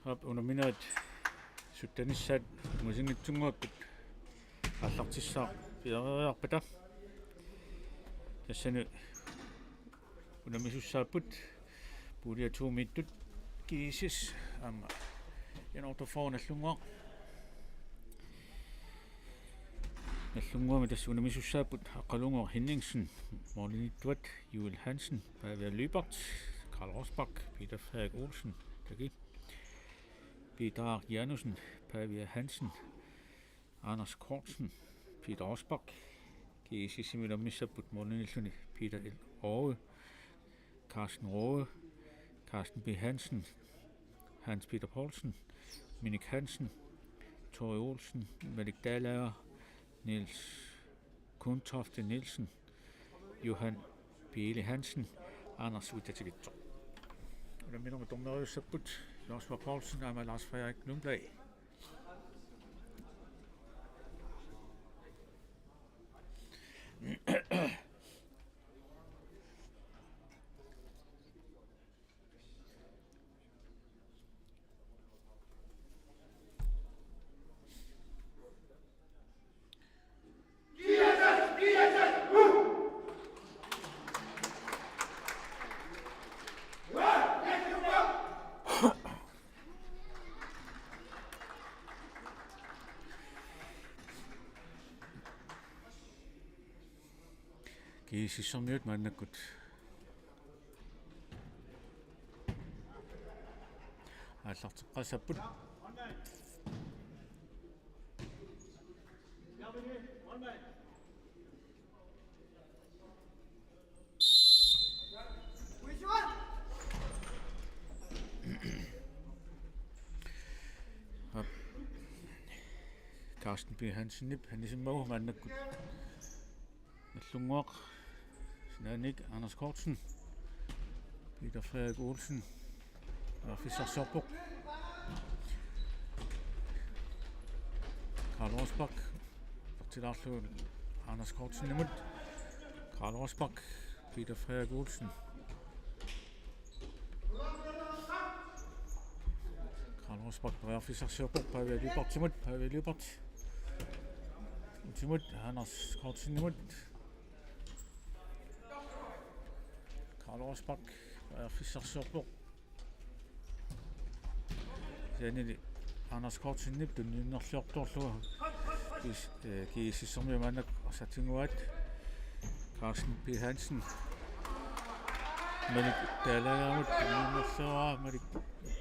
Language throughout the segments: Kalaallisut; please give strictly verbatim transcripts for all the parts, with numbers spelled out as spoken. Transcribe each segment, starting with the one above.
Aap, unamminerit syttenissaat ungasinngitsunnguakkut aallartissaaq piareeriarpata. Tassani unammisussaapput pulje to-miittut G S S aamma N otteogfyrre Nagdlunguaq. Nagdlunguami tassa unammisussaapput Aqqalunnguaq Henningsen, målimiittuat Juul Hansen, Pavia Lyberth, Karl Rosbach, Peter Frederik Olsen, taakku, Peter Janussen, Pavia Hansen, Anders Kortsen, Peter Rosbach. G S S-imi unammissapput målimiilluni Peter L. Rohde, Carsten Rohde, Carsten B. Hansen, Hans Peter Poulsen, Minik Hansen, Tori Olsen, Malik Dalager, Niels Kuntofte Nielsen, Johan Piili Hansen, Anders Uitativitso. Unamminermi dommeriussapput Joshua Poulsen aamma Lars Frederik Lundblad. G S S-ermiut maannakkut aallarteqqassapput. Aap. Carsten B. Hansenip anisimmagu maannakkut Nagdlunguaq sinaaniit. Anders Kortsen, Peter Frederik Olsen, periarfissarsiorpoq. Karl Rosbach, partilaarlu Anders Kortsenimut. Karl Rosbach, Peter Frederik Olsen. Karl Rosbach periarfissarsiorpoq Pavia Lyberthimut, Pavia Lyberth. Utimut Anders Kortsenimut. Karl Rosbach periarfissarsiorpoq. Kisiannili Anders Kortsenip tunniunnerliortorlugu G-, eh, G S S-ermiut maannakkut arsaq tiguaat. Carsten B. Hansen. Malik Dalagerimut tunniunnerliora, Malik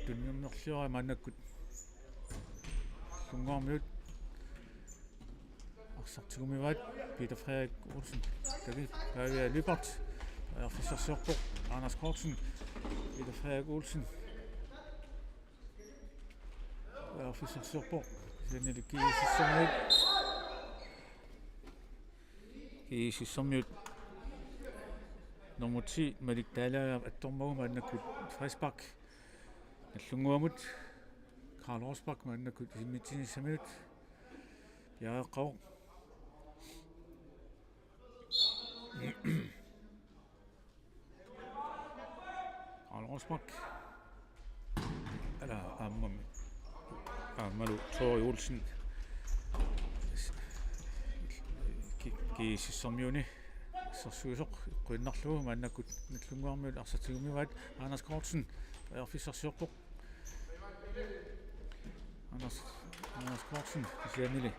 tunniunnerliora maannakkut Nagdlunguarmiut arsaq tigumivaat. Peter Frederik Olsen, taakku, Pavia Lyberth, periarfissarsiorpoq. Anders Kortsen, Peter Frederik Olsen, periarfissarsiorpoq. Kisiannili G S S-ermiut, G S S-ermiut nummer ti Malik Dalager attormagu maannakkut frispark Nagdlunguamut. Karl Rosbach maannakkut isimmitsinissaminut piareeqqavoq. Karl Rosbach. Ala, aamma, aammalu Tori Olsen. Ki-, G S S-ermiuni assersuisoq eqquinnarlugu maannakkut Nagdlunguarmiut arsaq tigumivaat. Anders Kortsen periarfissarsiorpoq. Anders, Anders Kortsen, kisiannili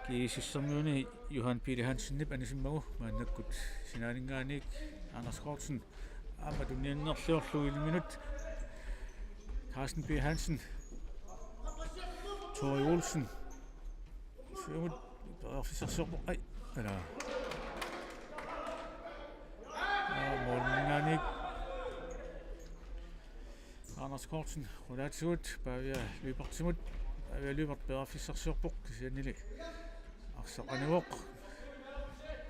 G S S-ermiuni Johan Piili Hansenip anisimmagu maannakkut sinaaninngaanniit Anders Kortsen aamma tunniunnerliorlugu ilminut. Carsten B. Hansen, Tori Olsen, siumut periarfissarsiorpoq, ai, ala. Aa, måliminngaanniit Anders Kortsen qulaatigut Pavia Lyberthimut. Pavia Lyberth periarfissarsiorpoq, kisiannili arsaq anivoq.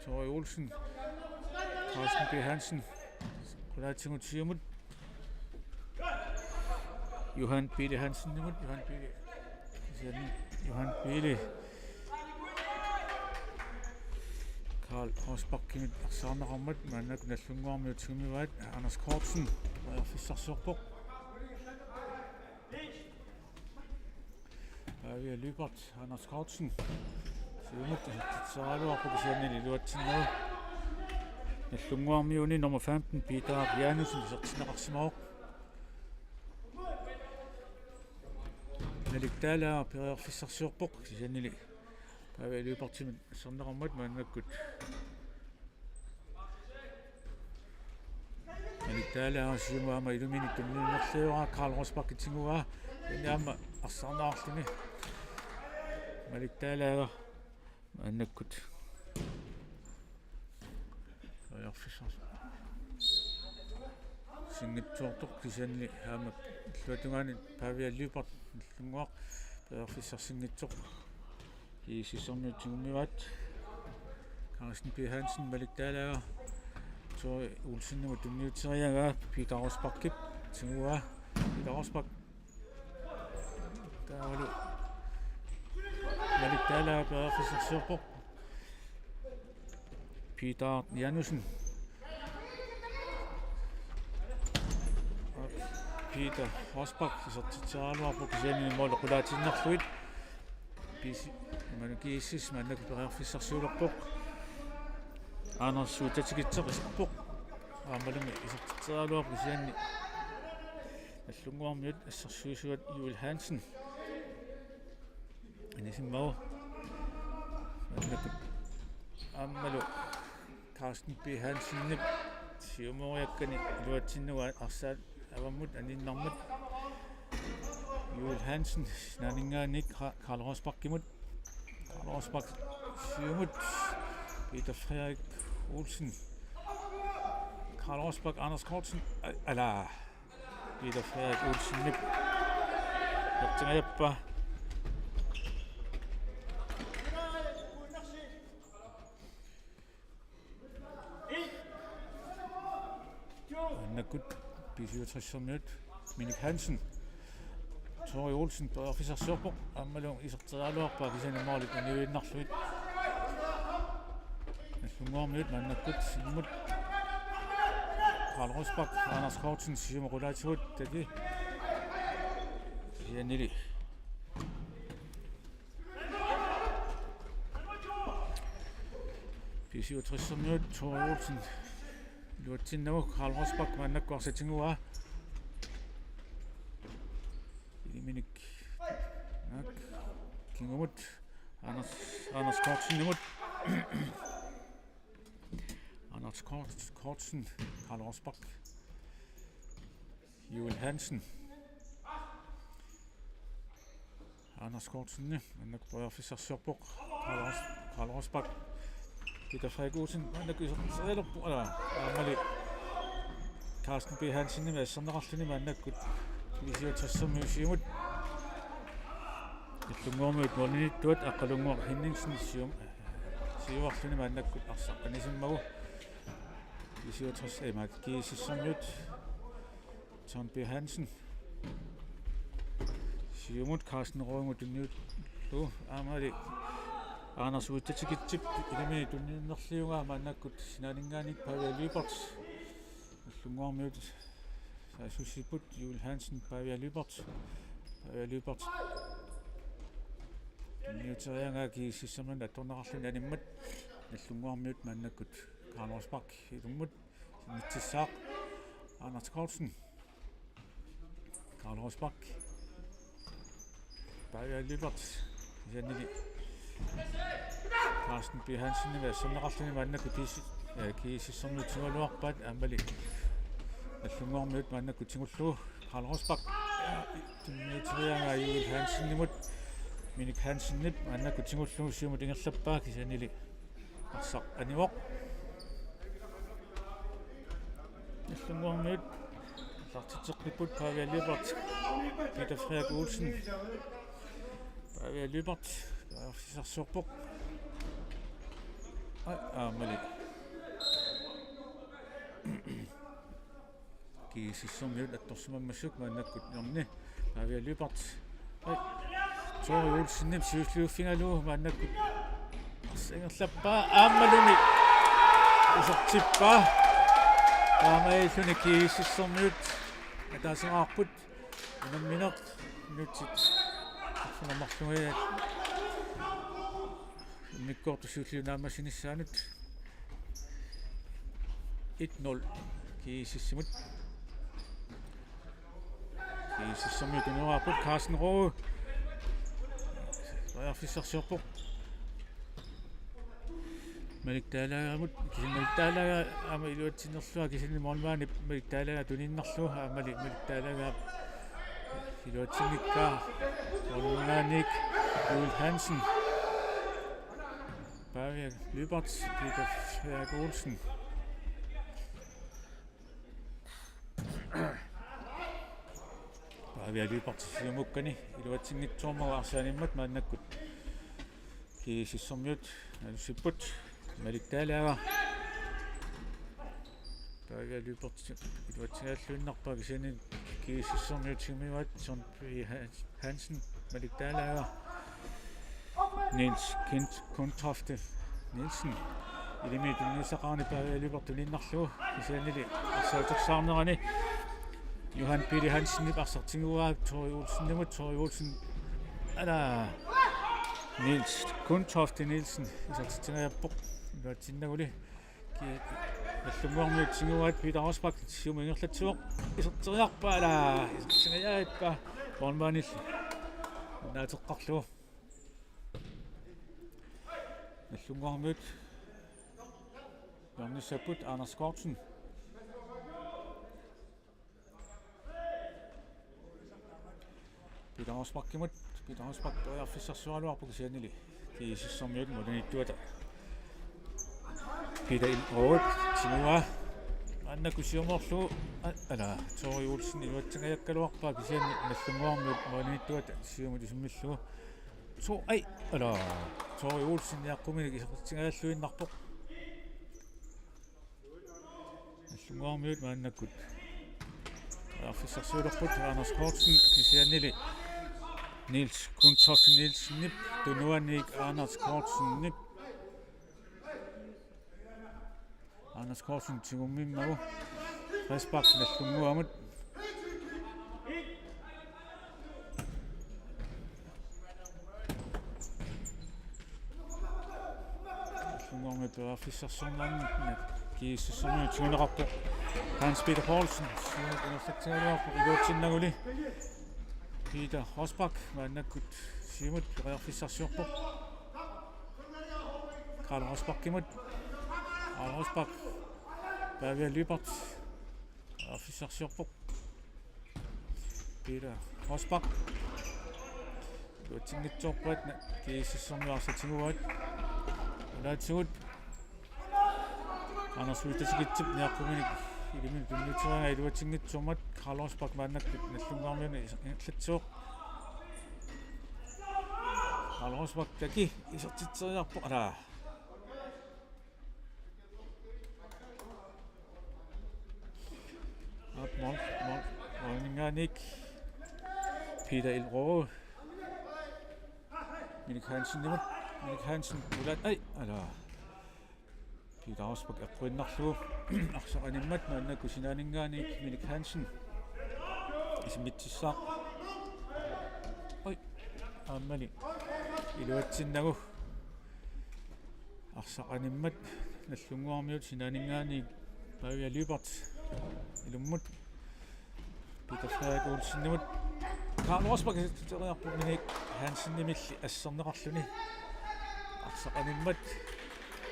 Tori Olsen, Carsten B. Hansen qulaatigut siumut. Johan Piili Hansenimut, Johan Piili. Kisianni Johan Piili. Karl Rosbachimit arsaarneqarmat maannakkut Nagdlunguarmiut tigumivaat. Anders Kortsen periarfissarsiorpoq. Pavia Lyberth, Anders Kortsen. Siumut isertitseriaraluarpoq kisiannili iluatsinnagu. Nallunnguarmiuni nummer femten, Peter Janussen, isertinneqarsimavoq. Malik Dalager periarfissarsiorpoq kisiannili Pavia Lyberthimit asserneqarmat maannakkut. Malik Dalager siumut aamma iluminik tunniunnerliugaa, Karl Rosbach tiguaa, kisianni aamma arsaarneqarluni. Malik Dalager maannakkut periarfissarsinngitsoorpoq kisiannili aamma illuatungaani Pavia Lyberth, Nallunnguaq, periarfissarsinngitsoq. GSS-ermiut tigummivaat. Carsten P. Hansen, Malik Dalager, Tori Olsenimut tunniuteriaraa, Peter Rosbachip tiguaa, Peter Rosbach. Taavalu Malik Dalager periarfissarsiorpoq. Peter Janussen. Peter Rosbach isertitseriaraluarpoq kisiannili måli qulaatiinnarlugu. P C, maanna GSS maannakkut periarfissarsiulerpoq. Anders Uitsatikitseq iserpoq. Aammalumi isertitseriaraluarpoq kisianni Nallunnguarmiut assersuisuat Juul Hansen anisimmagu. Maannakkut aammalu Carsten P. Hansenip siumoriakkani iluatsinnagu arsaat avammut aniinnarmat. Juul Hansen sinaaninngaanniit Ka-, Karl Rosbachimut. Karl Rosbach siumut, Peter Frederik Olsen. Karl Rosbach, Anders Kortsen. Al-, ala. Peter Frederik Olsenip isertingajappaa. Maannakkut B syvogtres-ermiut Minik Hansen. Tori Olsen periarfissarsiorpoq, aammalu isertitseriaraluarpaa kisianni måli aniinnarlugu. Nallunnguarmiut maannakkut siumut. Karl Rosbach, Anders Kortsen siumut qulaatigut, taki. Kisiannili B syvogtres-ermiut Tori Olsen iluatsinnagu, Karl Rosbach maannakkut arsaq tiguaa. Iliminik. Naak. Kingumut. Anders, Anders Kortsenimut. Anders Kort-, Kortsen, Karl Rosbach. Juul Hansen. Anders Kortsen, maannakkut periarfissarsiorpoq. Karl Ros-, Karl Rosbach. Peter Frederik Olsen, maannakkut isertitserialerpoq, ala, aammali Carsten P. Hansenimit asserneqarluni maannakkut B syvogtres-ermiut siumut. Nallunnguarmiut målimiittuat, Aqqalunnguaq Henningsen sium-, siuarluni maannakkut arsaq anisimmagu. B syvogtres, ei, maanna GSS-ermiut. John P. Hansen. Siumut Carsten Roingimut tunniullugu, aammali Anders Uitsatikitsip ilaminik tunniunnerliugaa, maannakkut sinaaninngaanniit Pavia Lyberth. Nallunnguarmiut saassussipput, Juul Hansen, Pavia Lyberth. Pavia Lyberth tunniuteriaraa GSS-ermiunit attorneqarluni animmat. Nallunnguarmiut maannakkut Karl Rosbach ilummut. Sinitsissaaq. Anders Kortsen. Karl Rosbach. Pavia Lyberth. Kisiannili Carsten P. Hansenimit asserneqarluni maannakkut GSS-, eh, GSS-ermiut tigugaluarpaat, aammali Nallunnguarmiut maannakkut tigullugu. Karl Rosbach. Tunniuteriaraa Juul Hansenimut. Minik Hansenip maannakkut tigullugu siumut ingerlappaa, kisiannili arsaq anivoq. Nallunnguarmiut aallartitseqqipput, Pavia Lyberth, Peter Frederik Olsen. Pavia Lyberth periarfissarsiorpoq. Ai, aammali GSS-ermiut attorsimammassuk maannakkut hjørne. Pavia Lyberth. Ai. Tori Olsenip siulliuffigalugu maannakkut arsaq ingerlappaa, aammalumi isertippaa. Taamaalilluni GSS-ermiut ataaseqarput. Unammineq minutsit Marlungajaat immikkoortup siulliup naammassinissaanut et nul GSS-imut. GSS-ermiut tunuarput. Carsten Roge periarfissarsiorpoq. Malik Dalagermut, kisianni Malik Dalager aamma iluatsinnerlua, kisianni målmandip Malik Dalager tuniinnarlugu, aammali Malik Dalager iluatsinngikkaa. Målmandinik Juul Hansen. Pavia Lyberth, Peter Frederik Olsen. Pavia Lyberth siumukkani iluatsinngitsoormat, arsaq animmat maannakkut GSS-ermiut nalussipput. Malik Dalager. Pavia Lyberth iluatsingaalluinnarpaa, kisianni GSS-ermiut tigumivaat. John P. Hansen, Malik Dalager. Niels Kent Kundtofte Nielsen. Ilimi tunniussaqarani Pavia Lyberth tuniinnarlugu, kisiannili arsaq utersaarnerani Johan Peter Hansenip arsaq tiguaa Tori Olsenimut, Tori Olsen, ala, Niels Kundtofte Nielsen isertitsingajappoq. Iluatsinnaguli ki-, Nagdlunguarmiut tiguaat. Peter Rosbach siumut ingerlatsivoq. Iserteriarpaa, ala, isertingajappaa. Målmandilli naateqqarlugu. Nagdlunguarmiut hjørnissapput. Anders Kortsen. Peter Rosbachimut. Peter Rosbach periarfissarsioraluarpoq, kisiannili GSS-ermiut målimiittuata Peter Ilroth tiguaa. Maannakkut siumoorlugu, a-, ala, Tori Olsen iluatsingajakkaluarpaa, kisianni Nagdlunguarmiut målimiittuata siumut isimmillugu. To-, ai, ala, Tori Olsen niaqquminik isertitsingajalluinnarpoq. Nagdlunguarmiut maannakkut periarfissarsiulerput. Anders Kortsen, kisiannili Niels Kundtofte Nielsenip tunuaniik Anders Kortsenip. Anders Kortsen tigummimmagu. Rosbach Nagdlunguamut. Nagdlunguarmiut periarfissarsiornerani GSS-ermiut tiguneqarpoq. Hans Peter Poulsen siumut ingerlatsigaluarpoq iluatsinnaguli. Peter Rosbach maannakkut siumut periarfissarsiorpoq. Karl Rosbachimut. Karl Rosbach. Pavia Lyberth periarfissarsiorpoq. Peter Rosbach. Iluatsinngitsoorpaat, GSS-ermiut arsaq tiguaat. Nalaatigut Anders Wittesikitsip niaqquminik ilimi tunniuteriaraa iluatsinngitsoormat. Karl Rosbach maannakkut Nagdlunguarmiunut is-, ingerlatsivoq. Karl Rosbach taki isertitseriarpoq, ala. Aap, mål, mål, måliminngaanniit Peter Ilroth. Minik Hansenimut, Minik Hansen, ulaat, ai, ala. Peter Rosbach eqquinnarlugu, arsaq animmat maannakkut sinaaninngaanniit Minik Hansen isimmitsissaaq. Oi, aammali iluatsinnagu. Arsaq animmat Nagdlunguarmiut sinaaninngaanniit Pavia Lyberth ilummut. Peter Frederik Olsenimut. Karl Rosbach isertitseriarpoq Minik Hansenimilli asserneqarluni. Arsaq animmat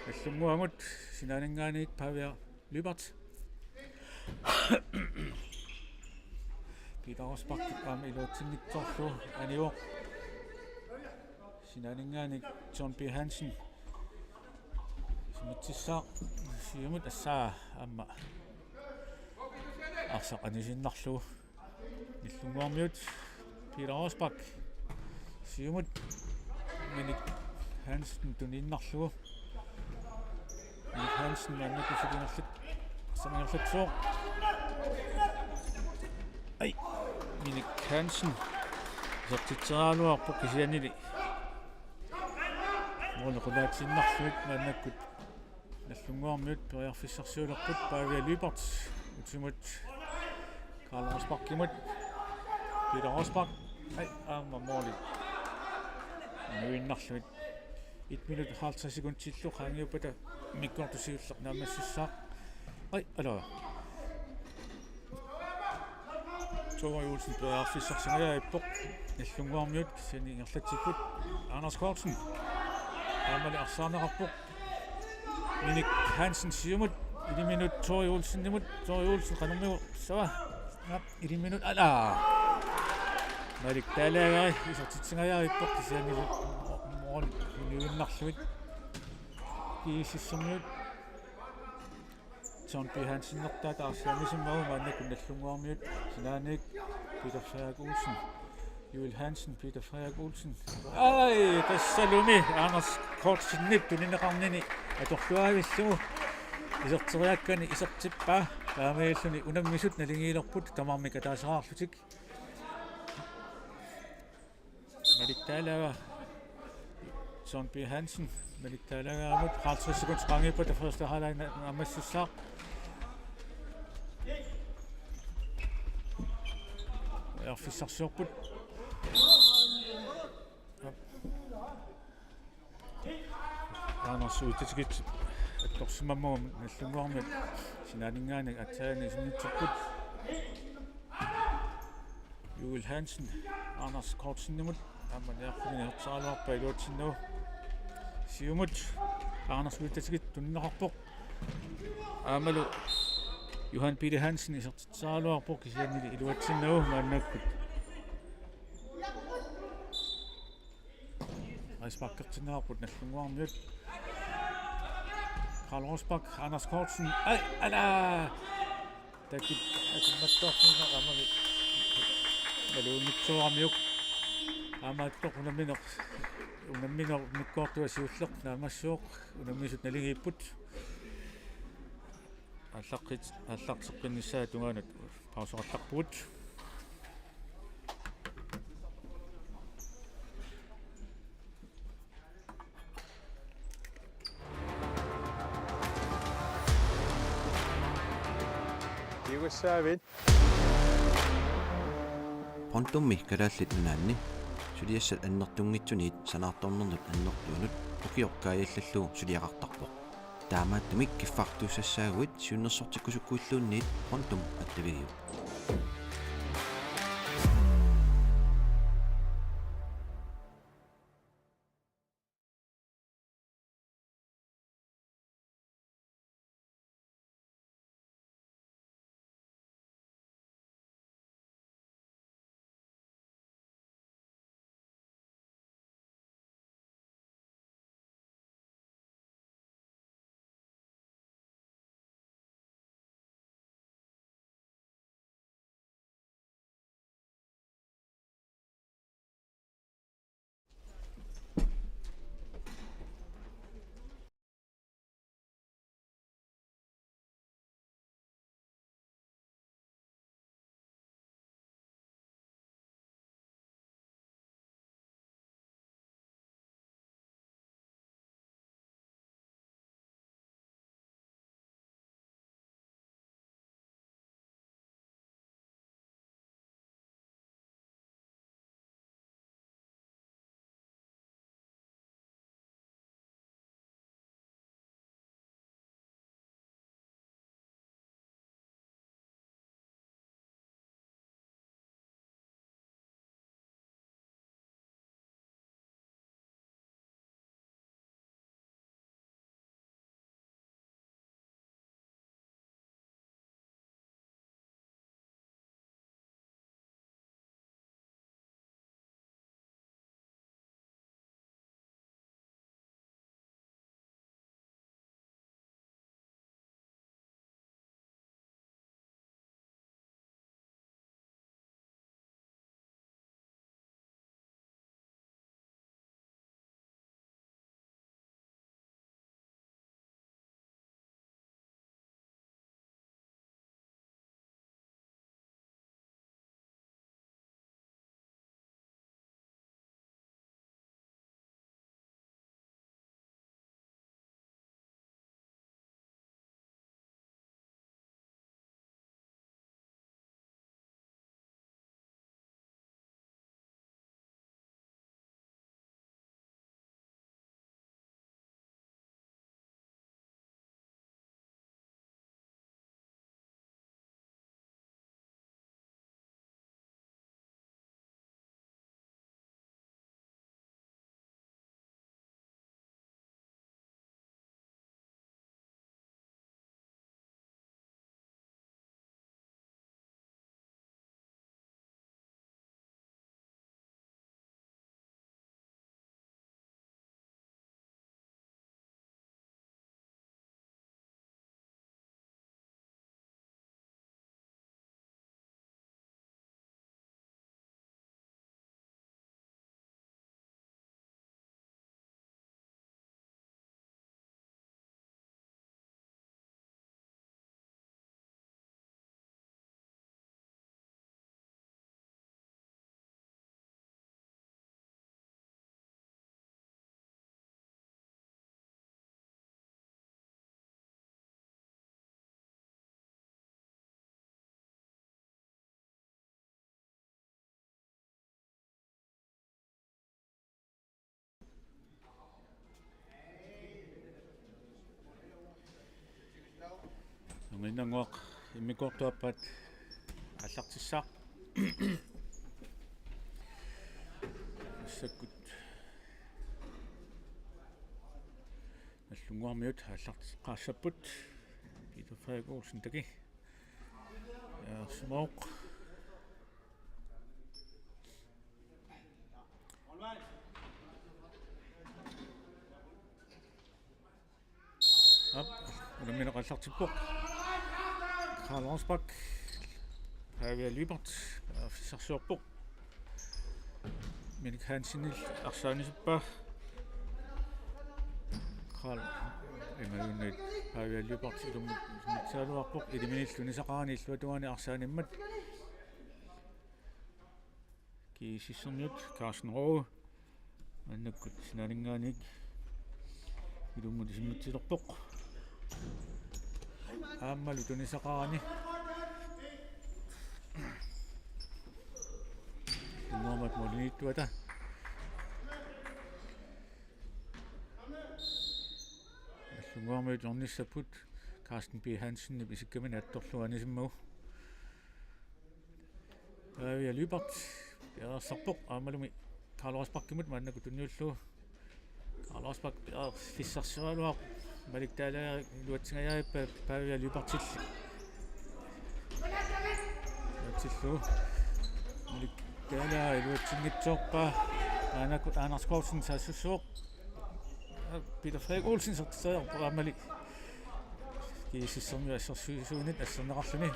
Nagdlunguamut sinaaninngaanniit Pavia Lyberth. Peter Rosbach aamma iluatsinngitsoorlugu anivoq. Sinaaninngaanniit John P. Hansen. Isimmitsissaaq siumut, assaa, aamma arsaq anisiinnarlugu. Nagdlunguarmiut Peter Rosbach siumut, Minik Hansen tuniinnarlugu. Minik Hansen maannakkut suli ingerlat-, arsaq ingerlatsivoq. Ai, Minik Hansen isertitseriaraluarpoq, kisiannili måli qulaatsiinnarlugu maannakkut Nagdlunguarmiut periarfissarsiulerput. Pavia Lyberth utimut Karl Rosbachimut. Peter Rosbach. Ai, aamma måli. Nuinnarluit. Et minut halvtreds sekundillu qaangiuppata immikkoortoq siulleq naammassissaaq. Ai, alaa. Tore Olsen periarfissarsingajaarpoq. Nagdlunguarmiut kisianni ingerlatsipput. Anders Kortsen. Aammalu arsaarneqarpoq. Minik Hansen siumut. Iliminnut Tore Olsenimut. Tore Olsen qanormi sava. Iliminnut alaa. Malik Dalager isertitsingajaarpoq kisianni mål nuinnarluit. GSS-ermiut. John P. Hansen nertaat aarsiamisimagu maannakkut Nagdlunguarmiut sinaaniit Peter Frederik Olsen. Juul Hansen, Peter Frederik Olsen. Ai, tassalumi Anders Kortsenip tunineqarnini atorluaavillugu iserteriakkani isertippaa. Taamaalilluni unammisut naligiilerput tamarmik ataasiarlutik. Malik Dalager. John P. Hansen. Malik Dalagerimut halvtreds sekundit qaangiuppata første halvleg naammassissaaq. Periarfissarsiorput. Anders Uitsatikitseq attorsimammagu Nagdlunguarmiut sinaaninngaanniit aatsaannguaq isertitsippoq. Juul Hansen, Anders Kortsenimut, aamma niaqquminik isertitseriaraluarpaa iluatsinnagu. Siumut, Anders Uitsatikitseq tunineqarpoq. Aammalu Johan Peter Hansen isertitseriaraluarpoq kisiannili iluatsinnagu maannakkut. Frisparkertinneqarput Nagdlunguarmiut. Karl Rosbach, Anders Kortsen. Ai, alaa! Takit asimmattoorsinga aamma maluunngitsooramiuk. Aamma attoq unammineq, unammineq immikkoortua siulleq naammassivoq, unammisut naligiipput. Aallaqqit-, aallarteqqinnissaata tungaanut pauseqartarpugut. Kiugassaavit. Pontummi Kalaallit Nunaanni suliassat annertunngitsuniit sanaartornernut annertuunut ukioq kaajallallugu suliaqartarpoq. Taamaattumik kiffartuussassaaguit siunnersortikkusukkuilluunniit pontum attavigiuk. Minnannguaq immikkoortup aappaat aallartissaaq. Massakkut Nagdlunguarmiut aallarteqqaassapput. Peter Frederik Olsen taki. Ja, Smauq. Aap, unammineq aallartippoq. Karl Rosbach. Pavia Lyberth. Periarfissarsiorpoq. Minik Hansenillu arsaannissippaa. Karl imaluunniit Pavia Lyberth ilummut isimmitsigaluarpoq. Iliminillu tunisaqarani illuatungaani arsaanimmat. GSS-ermiut Carsten Roge. Maannakkut sinaaninngaanniit ilummut isimmitsilerpoq. Aammalu tunisaqarani. Nagdlunguarmiut målimiittuata. Nagdlunguarmiut hjørnissapput. Carsten P. Hansenip isikkamini attorlugu anisimmagu. Pavia Lyberth piareersarpoq aammalumi Karl Rosbachimut maannakkut tunniullugu. Karl Rosbach piareerfissarsioraluarpoq. Malik Dalager iluatsingajappaa Pavia Lyberthillu. Lyberthillu. Malik Dalager iluatsinngitsoorpaa. Maannakkut Anders Kortsen saassussivoq. Peter Frederik Olsen isertitseriarpoq aammali GSS-ermiut assersuisuinit asserneqarluni.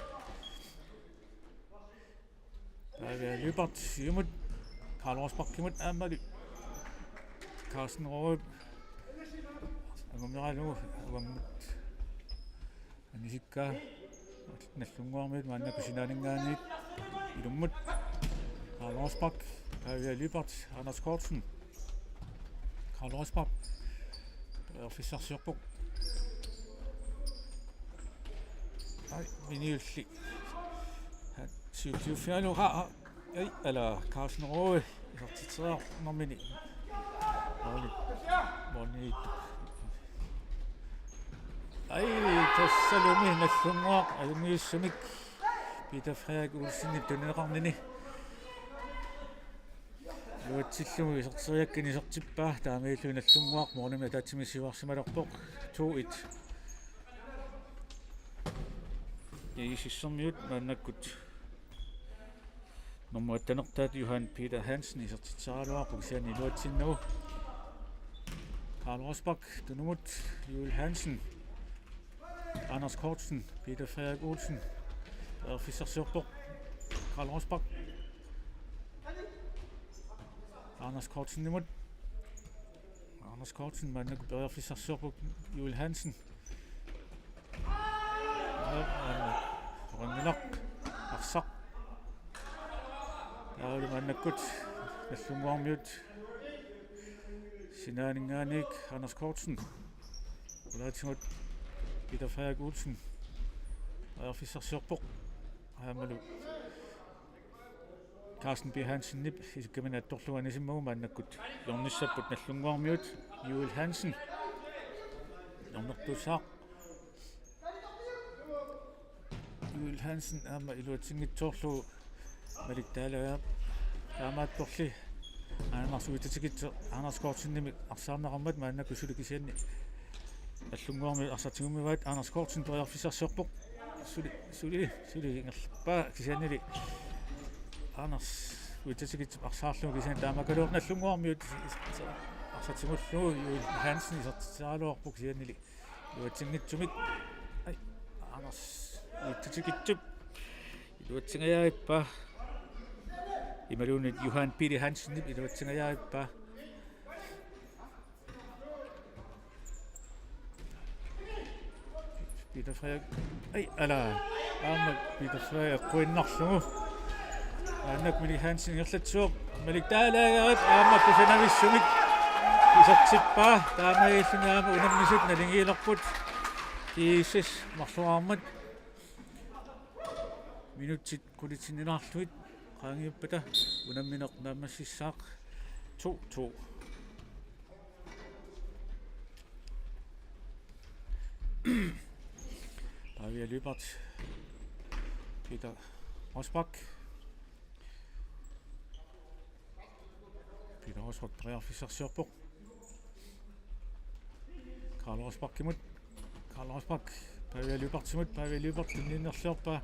Pavia Lyberth siumut, Karl Rosbachimut aammali Carsten Roge angumeralugu avammut anisikkaa. Nagdlunguarmiut maannakkut sinaaninngaanniit ilummut. Karl Rosbach, Pavia Lyberth, Anders Kortsen. Karl Rosbach. Periarfissarsiorpoq. Ai, miniulli. Siutsiuffigalugu. Aa, aa. Ai, ala, Carsten Roge. Isertitseriarnermini. Måli. Måli. Ai, tassalumi Nagdlunguaq ajunngitsumik Peter Frederik Olsenip tunineqarnini iluatsillugu iserteriakkani isertippaa, taamaalilluni Nagdlunguaq målimik ataatsimik siuarsimalerpoq. To et. GSS-ermiut maannakkut nummer et-ertaat Johan Peter Hansen isertitseriaraluarpoq kisianni iluatsinnagu. Karl Rosbach tunumut, Juul Hansen, Anders Kortsen, Peter Frederik Olsen. Periarfissarsiorpoq Karl Rosbach. Anders Kortsenimut. Anders Kortsen maannakkut periarfissarsiorpoq, Juul Hansen. Oqanngilaq. Arsaq. Taavalu maannakkut Nagdlunguarmiut sinaaninngaanniit Anders Kortsen. Ulaatigut Peter Frederik Olsen. Periarfissarsiorpoq. Aammalu Carsten P. Hansenip isikkamini attorlugu anisimmagu. Maannakkut hjørnissapput Nagdlunguarmiut, Juul Hansen. Hjørnertussaaq. Juul Hansen aamma iluatsinngitsoorlugu Malik Dalager. Taamaattorli Anders Uitsatikitseq Anders Kortsenimit arsaarneqarmat, maannakkut suli kisianni Nagdlunguarmiut arsaq tigummivaat. Anders Kortsen periarfissarsiorpoq. Suli, suli, suli ingerlappaa kisiannili Anders Uitsatikitseq arsaarlugu kisianni taamaakkaluartoq Nagdlunguarmiut arsaq tigullugu Juul Hansen isertitseriaraluarpoq kisiannili iluatsinngitsumik. Ai, Anders Uitsatikitsup iluatsingajappaa. Imaluunniit Johan Peter Hansenip iluatsingajappaa. Peter Frederik. Ai, ala. Aamma Peter Frederik eqquinnarlugu. Maannakkut Malik Hansen ingerlatsivoq. Malik Dalager aamma kusanavissumik isertippaa. Taamaalilluni aamma unammisut naligiilerput. GSS marloriarmat. Minutsit qulit sinnilaarlugit qaangiuppata unammineq naammassissaaq. To to. Pavia Lyberth. Peter Rosbach. Peter Rosbach periarfissarsiorpoq. Karl Rosbachimut. Karl Rosbach. Pavia Lyberthimut. Pavia Lyberth tunniunnerliorpaa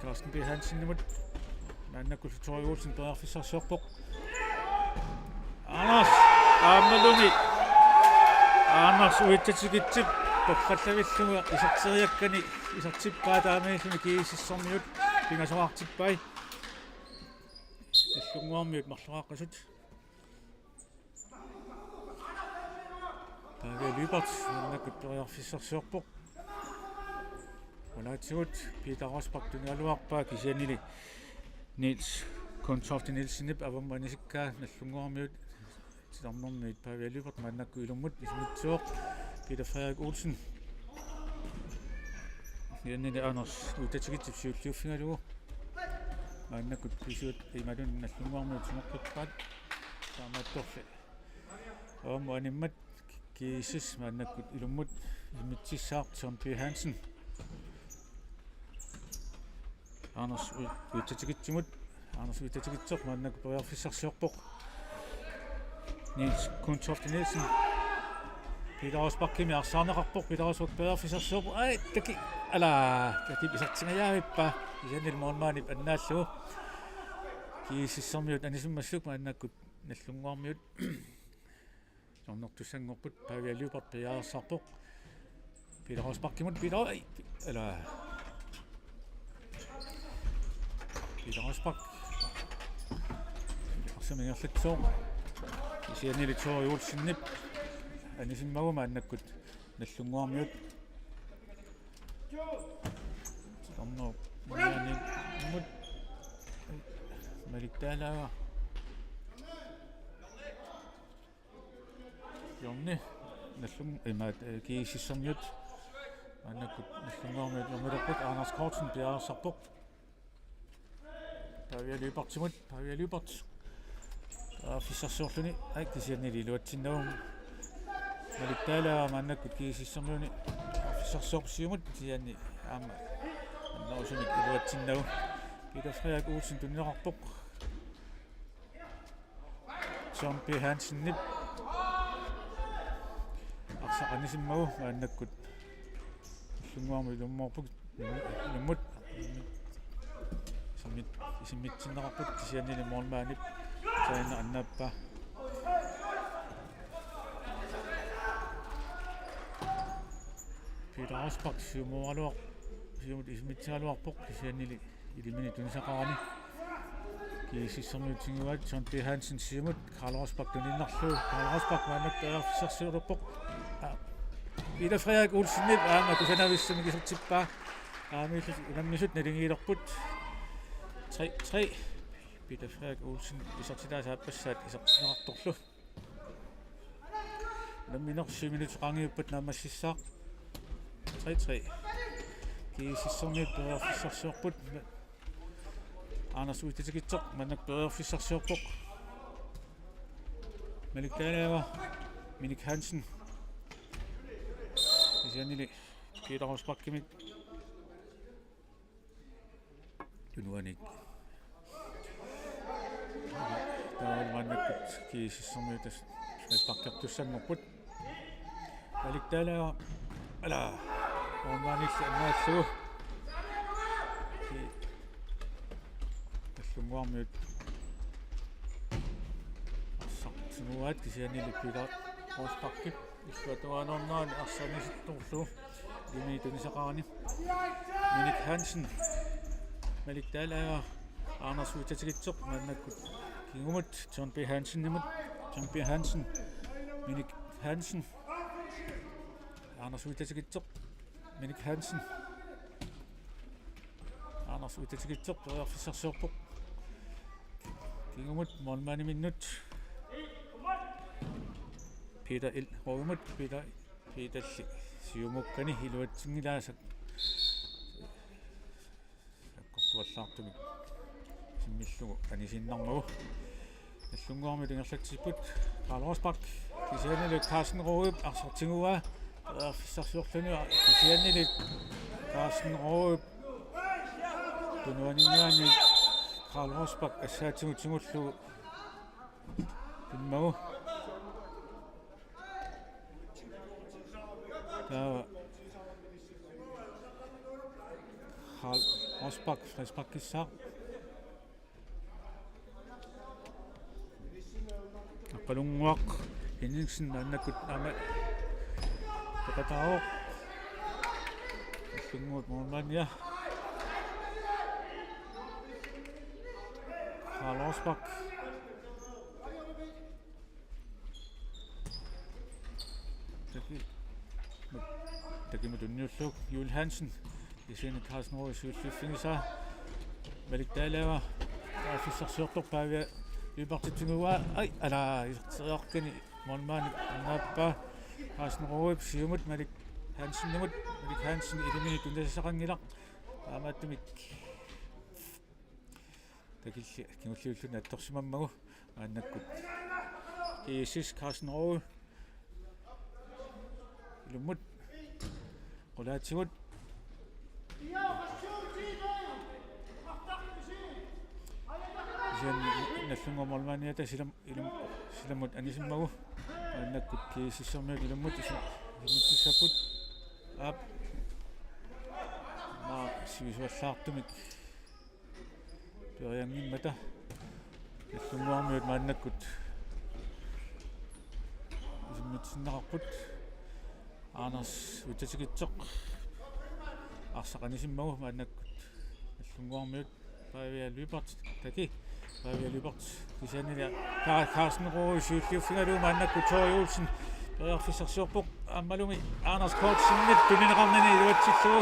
Carsten B. Hansenimut. Maannakkullu Tori Olsen periarfissarsiorpoq. Anders, aammalumi. Anders Uitsatikitsip torrallavillugu iserteriakkani isertippaa, taamaalilluni GSS-ermiut pingasoraartippai. Nagdlunguarmiut marloraqqasut. Pavia Lyberth maannakkut periarfissarsiorpoq. Unaatsigut Peter Rosbach tunualuarpaa, kisiannili Niels Kundtoft Nielsenip avammut anisikkaa. Nagdlunguarmiut titarnermiut. Pavia Lyberth maannakkut ilummut isimmitsivoq. Peter Frederik Olsen. Kisiannili Anders Uitsatikitsip siulliuffigalugu. Maannakkut pisiut imaluunniit Nagdlunguarmiut tigoqqippaat. Taamaattorli avammut animmat GSS maannakkut ilummut isimmitsissaaq. John P. Hansen. Anders Ui-, Uitsatikitsimut. Anders Uitsatikitsoq maannakkut periarfissarsiorpoq. Niels Kundtoft Nielsen. Peter Rosbachimit arsaarneqarpoq, Peter Rosbach periarfissarsiorpoq. Ai, taki, ala, taki isertingajavippaa. Kisiannili målmandip annaallugu. GSS-ermiut anisimmassuk maannakkut Nagdlunguarmiut hjørnertussanngorput. Pavia Lyberth piareersarpoq. Peter Rosbachimut, Peter, ai, ala. Peter Rosbach. Arsamik ingerlatsisoq. Kisiannili Tori Olsenip anisimmagu maannakkut Nagdlunguarmiut. Titarnerup unamminermut. Malik Dalager. Hjørne. Nagdlung-, imaat, eh, GSS-ermiut. Maannakkut Nagdlunguarmiut hjørnelerput, Anders Kortsen piareersarpoq. Pavia Lyberthimut, Pavia Lyberth. Periarfissarsiorluni, ai, kisiannili iluatsinnagu. Malik Dalager maannakkut GSS-ermiuni periarfissarsiorpoq siumut, kisianni aamma annerusumik iluatsinnagu. Peter Frederik Olsen tunineqarpoq. John P. Hansenip arsaq anisimmagu maannakkut Nagdlunguarmiut ilummoorput. Ilummut. Isimmit-, isimmitsinneqarput, kisiannili målmandip taanna annaappaa. Peter Rosbach siumooraluar-, siumut isimmitsigaluarpoq, kisiannili ilimini tunisaqarani. GSS-ermiut tiguaat. John P. Hansen siumut, Karl Rosbach tuniinnarlugu. Karl Rosbach maannakkut periarfissarsiorpoq. Aa, Peter Frederik Olsenip aamma tusanavissamik isertippaa. Aamma illit unammisut naligiilerput. Tre tre. Peter Frederik Olsen isertitaasa aappassaat isertinneqartorlu. Unammineq syv minutsit qaangiuppat naammassissaaq. Tre tre. GSS-ermiut periarfissarsiorput. Anders Uitsatikitsoq maannakkut periarfissarsiorpoq. Malik Dalager, Minik Hansen. Kisiannili Peter Rosbachimit. Tunuanik. Taava maannakkut GSS-ermiut tassa frisparkertussanngorput. Malik Dalager. Ala. Målmandilli annaallugu. Ki-, Nagdlunguarmiut arsaq tiguaat, kisiannili Peter Rosbachip illuatungaanut arsaq anisittorlugu. Ilimini tunisaqarani. Minik Hansen. Malik Dalager. Anders Uitsatikitsoq maannakkut kingumut John P. Hansenimut. John P. Hansen. Minik Hansen. Anders Uitsatikitsoq. Minik Hansen. Anders Uitsatikitsoq periarfissarsiorpoq. Kingumut målmandiminnut. Peter L. Rogemut, Peter, Peterli siumukkani iluatsinngilaa sak-, sakkortuallaartumik isimmillugu anisiinnarmagu. Nagdlunguarmiut ingerlatsipput. Karl Rosbach. Kisiannili Carsten Roge arsaq tiguaa. Periarfissarsiorluni kisiannili Carsten Roop tunuaninngaanniit Karl Rosbach assaatigut tigullugu pimmagu. Taava Karl Rosbach frisparkissaaq. Aqqalunnguaq Henningsen maannakkut aamma peqataavoq. Nallunnguup målmandia. Karl Rosbach. Taki. Takimut tunniullugu Juul Hansen. Kisianni Carsten Roop siulliuffigisaa. Malik Dalager periarfissarsiorpoq, Pavia Lyberthip tiguaa. Ai, ala, iserteriarluni målmandip annaappaa. Carsten Roop siumut Malik Hansenimut. Malik Hansen iluminit tunisassaqanngilaq. Taamaattumik takilli kingulliulluni attorsimammagu maannakkut. G S S Carsten Roop. Ilummut. Qulaatigut. Kisianni Nallunnguup målmandiata silam-, ilum-, silammut anisimmagu. Maannakkut G S S-ermiut ilummut isu-, isimmitsissapput. Aap. Maa sivisuallaartumik. Perianngimmata. Nallunnguarmiut maannakkut isimmitsisinneqarput. Anders Uttatikitseq arsaq anisimmagu maannakkut Nallunnguarmiut. Pavia Lyberth, taki. Pavia Lyberth kisiannili Ka-, Carsten Roop siulliuffigalugu maannakkut Tori Olsen periarfissarsiorpoq. Aammalumi Anders Kortsenip tunineqarnini iluatsillugu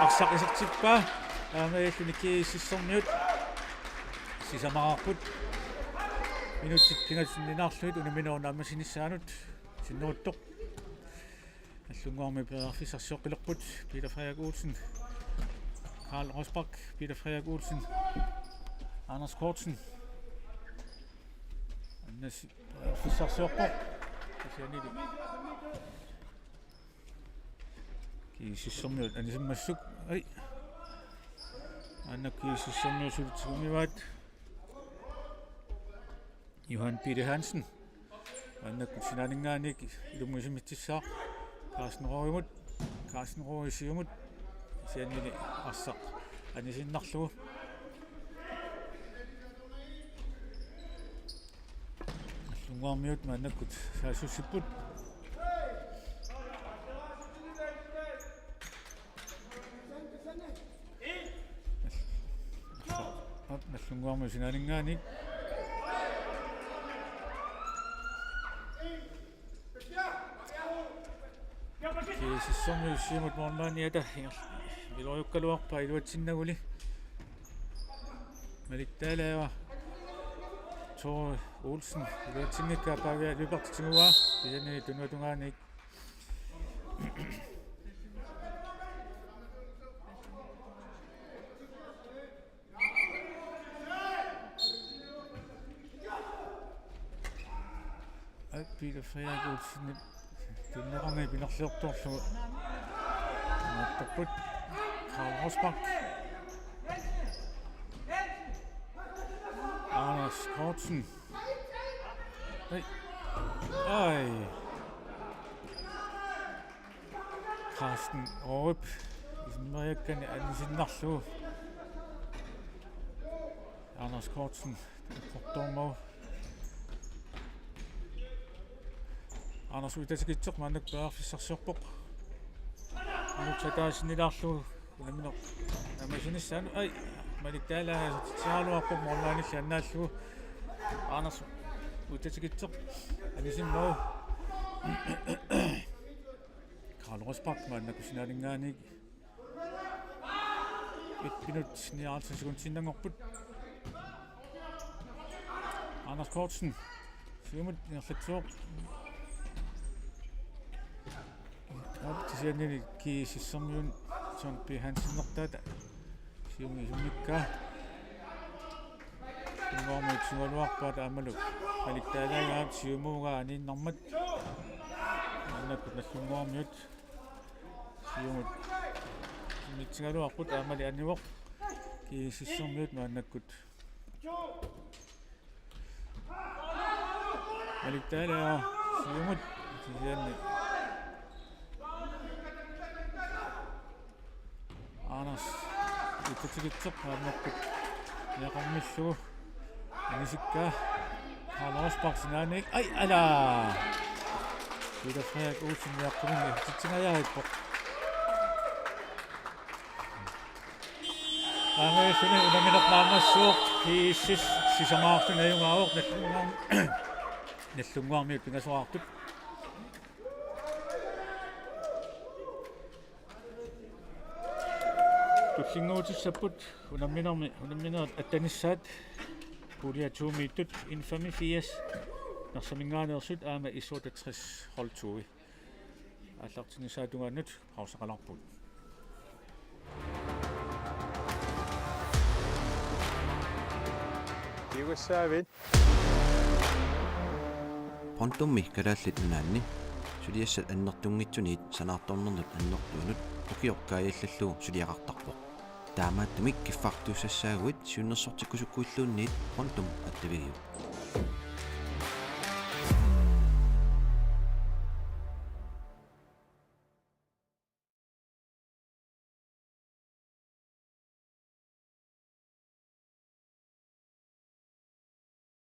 arsaq isertippaa. Taamaalilluni G S S-ermiut sisamaraarput. Minutsit pingasut sinnilaarlugit unamminerup naammassinissaanut sinneruttoq. Nallunnguarmiut periarfissarsioqqilerput. Peter Frederik Olsen. Karl Rosbach. Peter Frederik Olsen. Anders Kortsen. Annas periarfissarsiorpoq. Kisiannili G S S-ermiut anisimmassuk. Ai. Annak G S S-ermiut suli tigumivaat. Johan Peter Hansen. Maannakkut sinaaninngaanniit ilummut isimmitsissaaq. Carsten Roopimut. Carsten Roop siumut. Kisiannili arsaq anisiinnarlugu. Nallunnguarmiut maannakkut saassussipput. Aap, Nallunnguarmiut sinaaninngaanniit. G S S-ermiut siumut målmandiata iluariukkaluarpaa iluatsinnaguli. Malik Dalager. Tori Olsen iluatsinngikkaa, Pavia Lyberth tiguaa. Kisianni tunuatungaaniit. Ai, Peter Frederik Olsen. Tunneqarnani pinerliortorlugu. Maattorput. Karl Rosbach. Anders Kortsen. Ai. Ai. Carsten Roop. Isumeriakkani anisiinnarlugu. Anders Kortsen. Kortormau. Anders Uttatikitseq maannakkut periarfissarsiorpoq. Minutsit ataaseq sinnilaarlugu unamminerup naammassinissaanut. Ai, Malik Dalager isertitseriaraluarpoq målmandilli annaallugu. Anders Uttatikitseq anisimmagu. Karl Rosbach maannakkut sinaaninngaanniit. Et minut nioghalvtreds sekundiinnanngorput. Anders Kortsen. Siumut ingerlatsivoq. Aap, kisiannili G S S-ermiut John P. Hansenertaata. Siumut isummikkaa. Nallunnguarmiut tigualuarpaat aammalu Malik Dalager siumuugaa aniinnarmat. Maannakkut Nagdlunguarmiut siumut sinnitsigaluarput, aammali anivoq GSS-ermiut maannakkut. Malik Dalager siumut, kisianni Anders Itsatigitseq maannakkut niaqarmillugu anisikkaa. Karl Rosbach sinaaniit, ai, ala! Peter Frederik Olsen niaqquminnga isertitsingajappoq. Aamma suli unammineq naammassivoq, GSS sisamararluni ajugaavoq, Nagdlunguar-, Nagdlunguarmiut pingasoraartut. Tullinnguutissapput unamminermi, unamminerit attanissaat, pulje to-miittut, N femogfirs Narsaminngaanneersut aamma S otteogtres hold to-i. Aallartinnissaata tungaanut pauseqalerpugut. Kiugassaavit. Pontummi Kalaallit Nunaanni suliassat annertunngitsuniit sanaartornernut annertuunut ukioq kaajallallugu suliaqartarpoq. Taamaattumik kiffartuussassaaguit siunnersortikkusukkuilluunniit Pontum attavigiuk.